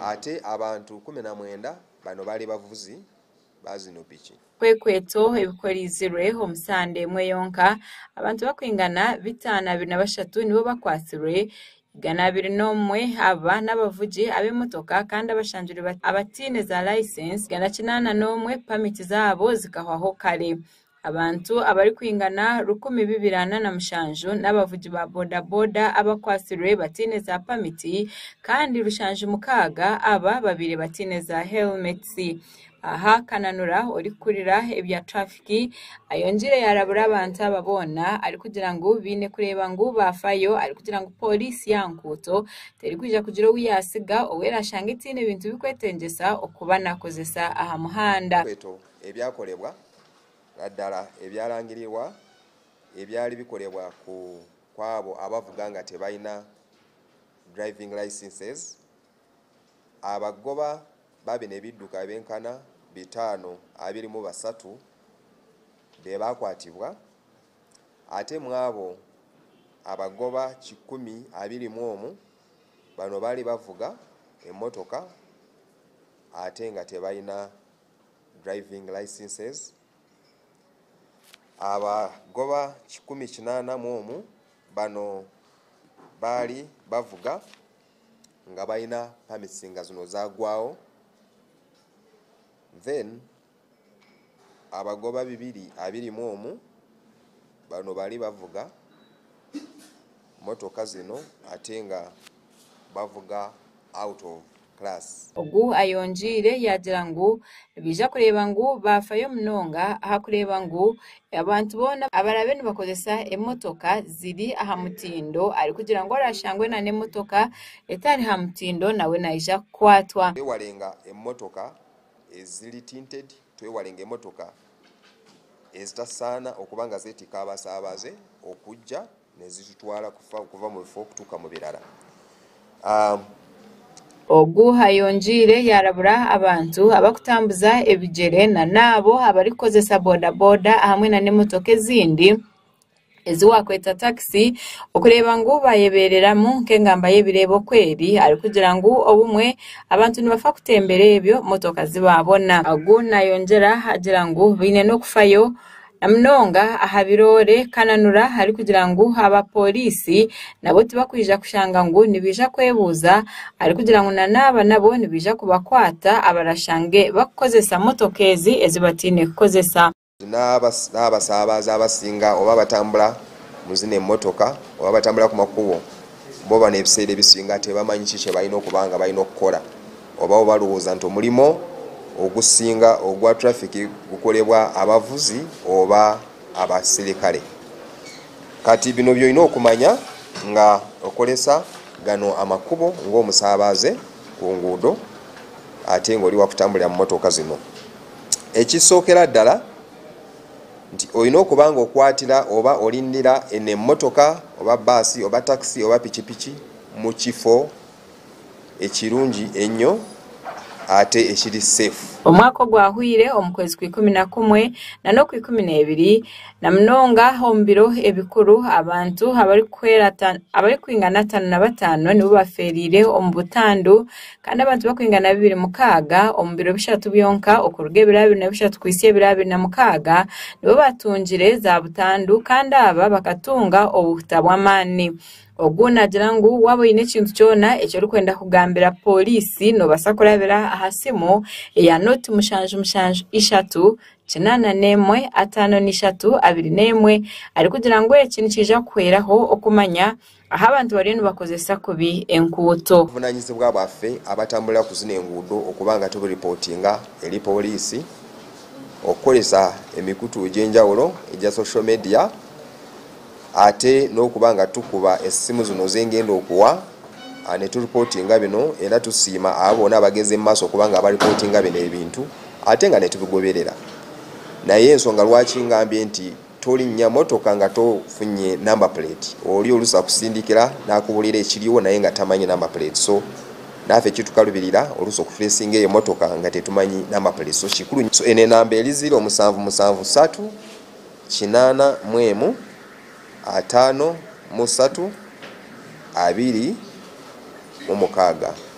Ate abantu 19 bano baali bavuzi ba zino piki. Ebikweto ebikoreizirwe omu sande emwe yonka, abantu barikwingana 523 nibo bakwatsirwe, 121 aba n'abavugi ab'emotoka kandi abashangirwe abataine za layisinsi, 181 pamiti zaabo zikahwaho kare. Abantu abarikwingana 2,247 n'abavugi ba boda-boda abakwatsirwe bataine za pamiti kandi 76 aba babaire bataine za helemeti. Aha Kananura orikukurira ebya turafiki ayongiire yaarabura abantu aba boona arikugira ngu baine kureeba ngu baafayo arikugira ngu pooriisi y'aha nguuto terikwija kugira ou yaatsiga ou erashanga etaine bintu birikwetengyesa okuba naakozesa aha muhanda. Ebyakorebwa naddala ebyalangirirwa ebyali bikolebwa ku kwabo abavuga nga tebalina driving licences, abagoba ba bino ebidduka ebenkana 523 be baakwatibwa ate mwabo abagoba 121 bano baali bavuga emmotoka ate nga tebalina driving licences, abagoba 181 bano baali bavuga nga balina permits nga zino zagwawo then abagoba 221 bano bali bavuga motoka zino ate nga bavuga out of class. Ogu ayongiire yaagira ngu nibaija kureeba ngu baafayo munonga aha kureeba ngu abantu boona abaraabe nibakozesa emotoka ziri aha mutindo arikugira ngu oraashangwe n'emotoka etari ha mutindo nawe naija kukwatwa. Twewalenga emotoka eziri tinted, twewalenga emotoka ezitasaana okuba nga zeetikka abasaabaze okujja nezitutwala kuva mu bifo okutuuka mu birala. Ogu ayongiire yaarabura abantu abarikutambuza ebigyere na n'abo abarikukozesa boda-boda hamwe na n'emotoka ezindi ezi waakweta takisi okureeba ngu baayebeereramu nk'engamba y'ebireebo oku eri arikugira ngu obumwe abantu nibafa kutembera ebyo motoka zi baabona. Ogu naayongyera agira ngu baine n'okufayo Na munonga aha biroore, Kananura arikugira ngu aba pooriisi nabo tibakwija kushanga ngu nibaija kwebuuza arikugira ngu na naaba nabo nibaija kubakwata abarashange bakukozesa motoka ezi ezi bataine kukozesa. N'abasaabaze abasinga oba abatambula mu zino emotoka oba abatambula ku makubo bo bano ebiseera ebisinga tebamanyi ki kyebalina okuba nga balina okukola. Oba bo balowooza nti omulimo ogusinga ogwa traffic gukolebwa abavuzi oba abasirikale. Kati bino byolina okumanya nga okolesa gano amakubo ng'omusaabaze ku nguudo ate ng'oli wakutambulira mu motoka zino. Ekisookera ddala nti olina okuba nga okwatira oba olindira eno emmotoka oba bbaasi oba takisi oba pikipiki mu kifo ekirungi ennyo ate ekiri safe. Omwaka ogwahweire omu kwezi kwa 11 na n'okwa 12 na munonga omu biro ebikuru abantu abarikwingana 55 nibo bafeereire omu butandu kandi abantu barikwingana 26 omu biro bishatu byonka okuruga ebiro 23 kuhitsya ebiro 26 nibo batungire za butandu kandi aba bakatunga obuhuta bw'amaani. Ogu naagira ngu waaba oine ekintu kyona eki orikwenda kugambira pooriisi noobaasa kurabira aha simu eya 077 3 81 53 21 arikugira ngu eki nikiija kuhweraho okumanya ahu abantu bariyo nibakozesa kubi enguuto. Obuvunanyizibwa bwaffe abatambulira ku zino enguudo okuba nga tubiripootinga eri pooriisi, okukoresa emikutu egy'enjawulo egya social media, Ate n'okuba nga tukuba essimu zino zengenda okuwa ne turipootinga bino era tusiima abo bona abagenze mu maaso okuba nga baripootinga bino ebintu ate nga netubigoberera. Naye ensonga lwaki ngambye nti tolinnya motoka nga tofunye number plate, oli oluusi akusindikira n'akubuulira ekiriwo naye nga tamanyi number plate so naffe kitukalubirira oluusi okutracinga eyo motoka nga tetumanyi number plate so kikulu so eno enamba eri ziro musanvu musanvu satu 81 53 26.